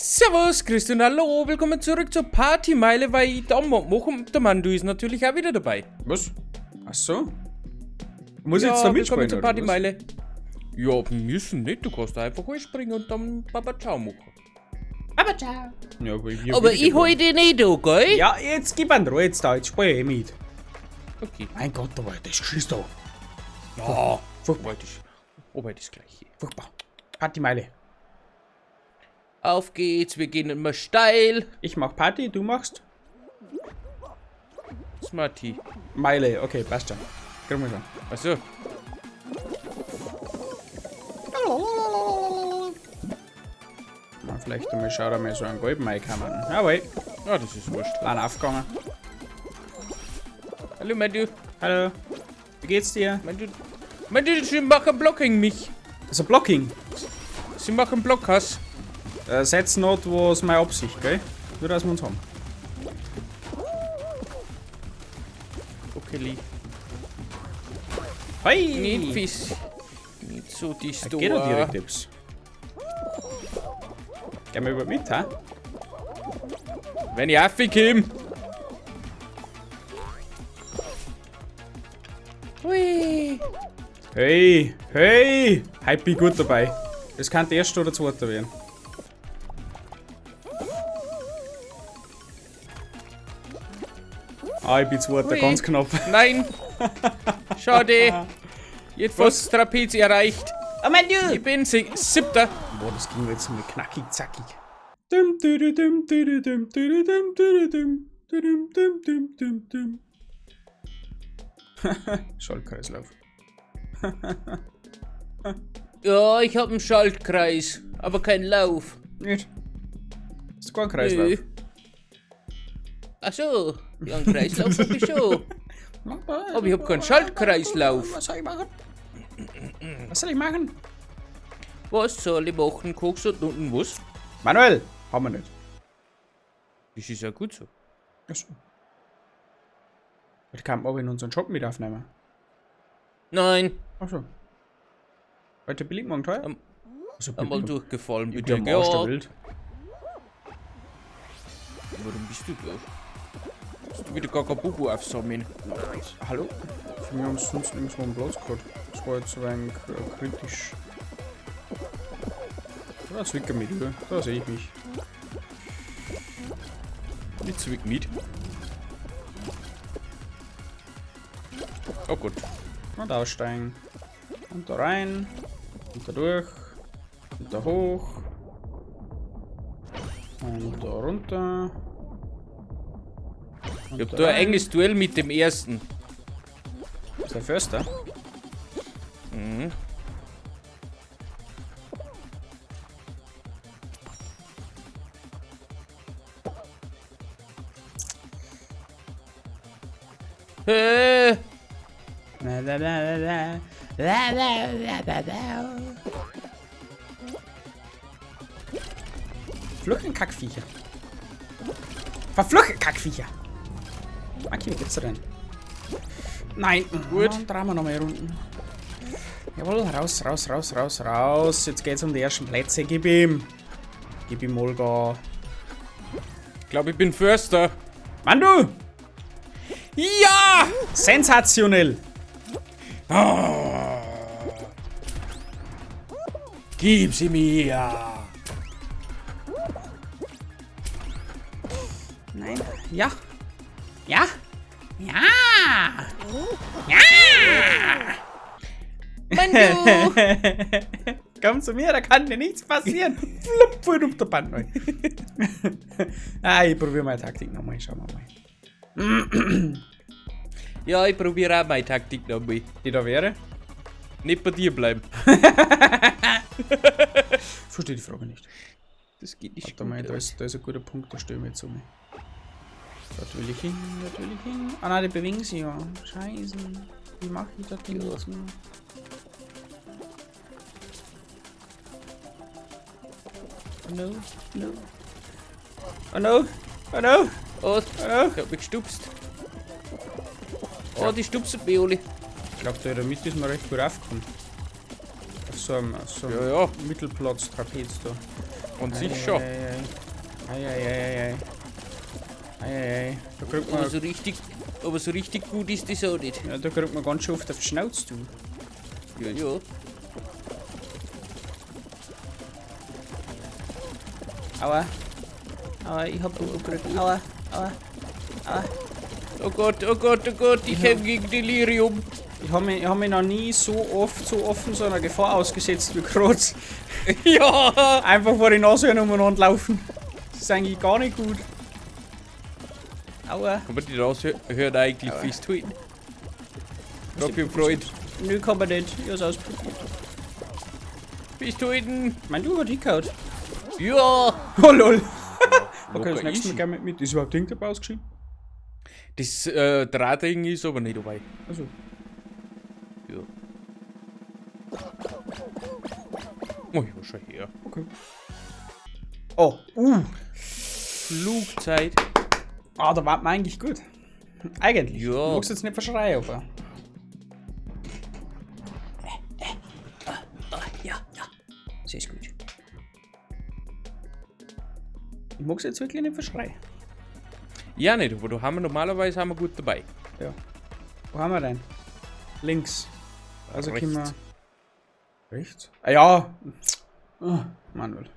Servus, Christi und hallo, willkommen zurück zur Partymeile, weil ich da mache und der Mandu ist natürlich auch wieder dabei. Was? Ach so. Muss ich Ja, jetzt da willkommen mitspielen, zur oder was? Partymeile. Ja, müssen nicht, du kannst einfach einspringen und dann Baba Ciao machen. Aber ciao. Ja, aber ich, Aber ich hol dich nicht an, gell? Ja, jetzt gib einen Ruhe jetzt da, jetzt spiel ich eh mit. Okay. Mein Gott, aber das schießt da. Ja, Furchtbar. Wobei das gleiche. Furchtbar. Partymeile. Auf geht's, wir gehen immer steil. Ich mach Party, du machst Smarty. Meile. Okay, passt schon. Kriegen wir schon. Achso. Na, vielleicht einmal schaut er mal so einen gelben reinkommen. Jawohl. Ah, das ist wurscht. Allein aufgegangen. Hallo, Mandu. Hallo. Wie geht's dir? Mandu, Mandu, sie machen Blocking mich. Also Blocking. Sie machen Blockhass. That's not was meine Absicht, gell? Nur, dass wir uns haben. Okay, Lee. Hey! Nicht fies. Nicht so die Da geht doch direkt etwas. Gehen wir überhaupt mit, hä? Wenn ich aufkomme. Hui. Hey, hey! Heute bin ich gut dabei. Das kann der erste oder zweite werden. Ah, ich bin zweiter, Hui. ganz knapp. Nein. Schade. Jetzt fast das Trapez erreicht. Oh mein Gott! Ich bin siebter. Boah, das ging jetzt mal knackig, zackig. Dum, dü, dum, dü, dum, dü, dum, dü, dum, dü, dum, dum, dum, dum, dum. Schaltkreislauf. Ja, ich hab einen Schaltkreis, aber keinen Lauf. Nicht? Ist kein Kreislauf. Nö. Ach so, ja, einen Kreislauf hab ich schon. Aber ich hab keinen Schaltkreislauf. Was soll ich machen? Was soll ich machen? Was soll ich machen? Koks und unten was? Manuel! Haben wir nicht. Das ist ja gut so. Achso. Ich kann aber in unseren Shop mit aufnehmen. Nein, Achso. Heute billig, morgen teuer? Also einmal billig. durchgefallen, Ich bitte. bin am Arsch der Ja. Welt. Warum bist du da? Hast du wieder Kakabubu aufsammeln? Hallo? Für mich haben sie sonst nirgendwo einen Platz gehabt. Das war jetzt ein wenig kritisch. Da zwick mich über. Da sehe ich mich. Nicht zwick mit. Oh Gott. Und aussteigen. Und da rein. Und da durch. Und da hoch. Und da runter. Und Ich hab da ein rein. enges Duell mit dem ersten. Ist der Förster? Mhm. Hey. Fluchen Kackviecher. Verfluchen Kackviecher. Okay, wie geht's dir denn? Nein. Gut. Dann drehen wir nochmal Runden. Jawohl, raus, raus, raus, raus, raus. Jetzt geht's um die ersten Plätze. Gib ihm. Gib ihm, Olga. Ich glaube, ich bin Förster. Mandu! Ja! Sensationell! Ah. Gib sie mir! Nein. Ja. Ja. Ja. Ja. Mandu! Komm zu mir, da kann dir nichts passieren. Flupp, voll auf der Band. neu. Ah, ich probiere meine Taktik nochmal. Schauen wir mal. Ja, ich probiere auch meine Taktik nochmal. Die da wäre? Nicht bei dir bleiben. Verstehe die Frage nicht. Das geht nicht Warte mal, gut da aus. ist, da ist ein guter Punkt, da stelle ich mich jetzt um. Dort will ich hin, dort will ich hin. Ah nein, die bewegen sich ja. Scheiße. Wie mache ich das denn jetzt? Oh no, no. Oh no, oh no, Oh, oh no. ich hab mich gestupst. Oh, die stupsen mich alle. Ich glaube, da in der Mitte ist mir recht gut aufgekommen. Auf so einem Ja, ja. Mittelplatz-Trapez da. Und sich schon. Ei, ei, ei. Eieieiei. Eieiei. Da kriegt man, Aber so richtig gut ist das auch nicht. ja, da kriegt man ganz schön oft auf die Schnauze, du. Ja, ja. Aua. Aua, ich hab du gekriegt. Aua, aua, aua. Oh Gott, oh Gott, oh Gott, ich kämpfe gegen Delirium. Ich hab mich noch nie so oft so offen so einer Gefahr ausgesetzt wie gerade. Ja! Einfach vor die Nase umeinander laufen. Das ist eigentlich gar nicht gut. Aua. Kann man die raushören eigentlich festhalten? Frag für einen Freund. Nö, kann man nicht. Ich hab's ausprobiert. Festhalten! Mein du hat hingehauen. Ja! Oh lol. Okay, das Locker nächste Mal easy. gerne mit. Ist überhaupt Ding dabei ausgeschrieben? Das Drahtding ist aber nicht dabei. Also. Ja. Oh ja, schau her. Okay. Oh, Flugzeit. Ah, da war man eigentlich gut. Eigentlich. Ja. Du magst jetzt nicht verschreien, aber. Ja, ja. Sehr gut. Ich mag's jetzt wirklich nicht verschreien. Ja, nicht, aber da haben wir normalerweise haben wir gut dabei. Ja. Wo haben wir denn? Links. Also Rechts. können wir. Rechts? Ah ja! Oh, Manuel.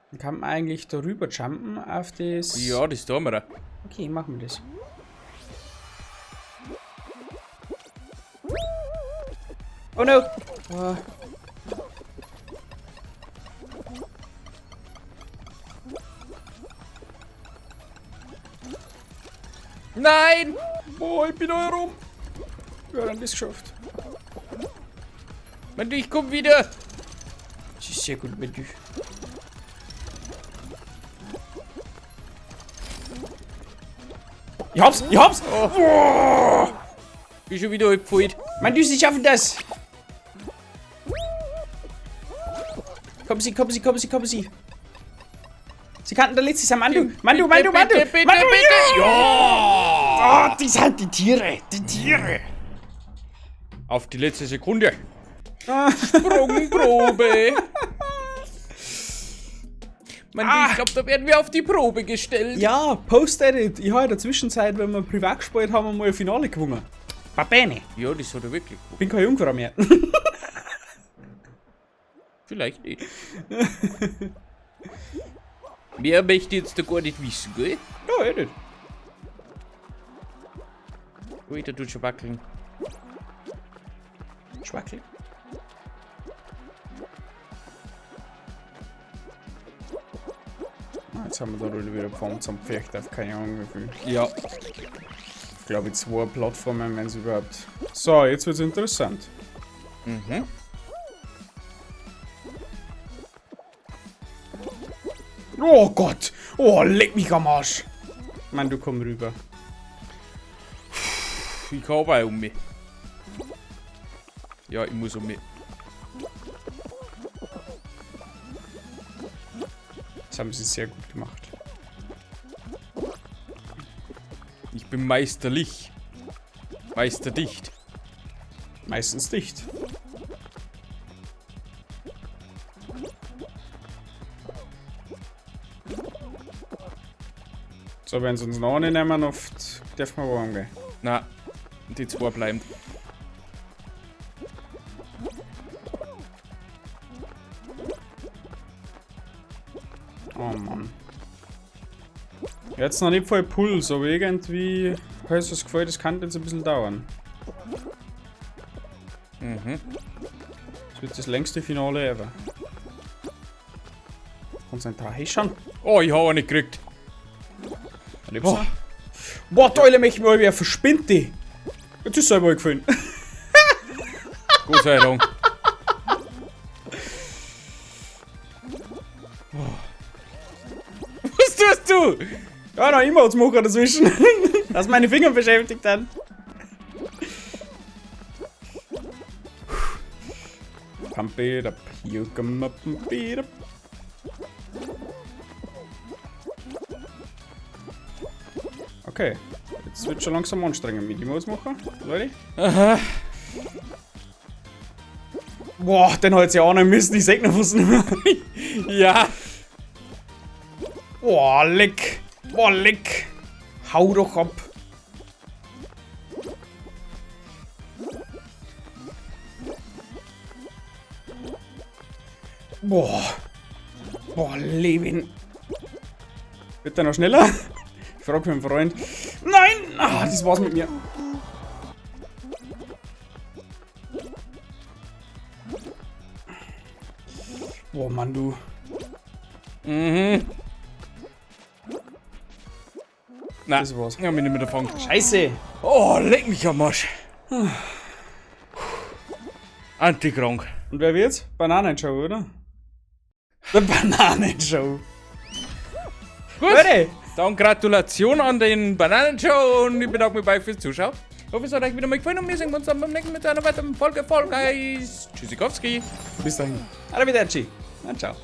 Dann kann man eigentlich darüber jumpen auf das. Ja, das tun wir da. Okay, machen wir das. Oh no! Oh. Nein! Boah, ich bin da herum! Wir haben das geschafft. Mann, ich komm wieder! Das ist sehr gut mit dir. Ich hab's! Ich hab's! Oh. Bin schon wieder halb voll. Mann, du, sie schaffen das! Kommen Sie, kommen Sie, kommen Sie, kommen Sie! Sie kannten der letzte sein. Mandu! Mandu, Mandu, Mandu! Bitte, bitte, Mandu, bitte! Ja! Oh, die sind die Tiere! Die Tiere! Auf die letzte Sekunde. Sprungprobe. Mann, ich glaube, da werden wir auf die Probe gestellt. Ja, Post-Edit. Ich habe in der Zwischenzeit, wenn wir privat gespielt haben, mal ein Finale gewonnen. Va bene. Ja, das hat er wirklich gewonnen. Bin keine Jungfrau mehr. Vielleicht nicht. Mehr möchte ich jetzt da gar nicht wissen, gell? Ja, eh nicht. Ui, da tut schon wackeln. Schwackel. Ah, jetzt haben wir da wieder Form zum Pferd auf keine Ahnung wie viel. Ja. Ich glaube 2 Plattformen, wenn es überhaupt. So, jetzt wird's interessant. Mhm. Oh Gott! Oh, leck mich am Arsch! Mann, du komm rüber. Ich kann aber auch um mich. Ja, ich muss um mich. Das haben sie sehr gut gemacht. Ich bin meisterlich. Meisterdicht. Meistens dicht. So, wenn sie uns noch nicht nehmen, oft dürfen wir warm gehen. Na, die 2 bleiben. Oh Mann. Jetzt noch nicht voll Puls, aber irgendwie habe ich das Gefühl, das kann jetzt ein bisschen dauern. Mhm. Das wird das längste Finale ever. Konzentration. Oh, ich habe eine gekriegt. Oh. Boah, Teule mich mal, wer verspinnt die? Jetzt ist selber gefallen. Gott sei Dank. Was tust du? Ja, noch immer hat's Mocker dazwischen. Dass meine Finger beschäftigt dann. Pump it up, you come up and beat up. Okay, jetzt wird schon langsam anstrengend mit dem machen, Leute. Aha. Boah, den hat sie auch noch müssen, ich seh noch was nicht mehr. Ja. Boah, leck. Boah, leck. Hau doch ab. Boah. Boah, Levin. Wird der noch schneller? Ich frag meinen Freund. Nein! Ah, das war's mit mir. Boah, Mann, du. Mhm. Na, Das war's. Ich hab mich nicht mehr gefangen. Scheiße. Oh, leck mich am Arsch. Antikrank. Und wer wird's? Bananen-Show, oder? Der Bananen-Show. Gut. Leute. Dann Gratulation an den Bananen-Show und ich bedanke mich bei euch fürs Zuschauen. Ich hoffe, es hat euch wieder mal gefallen und wir sehen uns dann beim nächsten Mal zu einer weiteren Folge Fall Guys. Tschüssikowski. Bis dahin. Arrivederci. Na, ciao.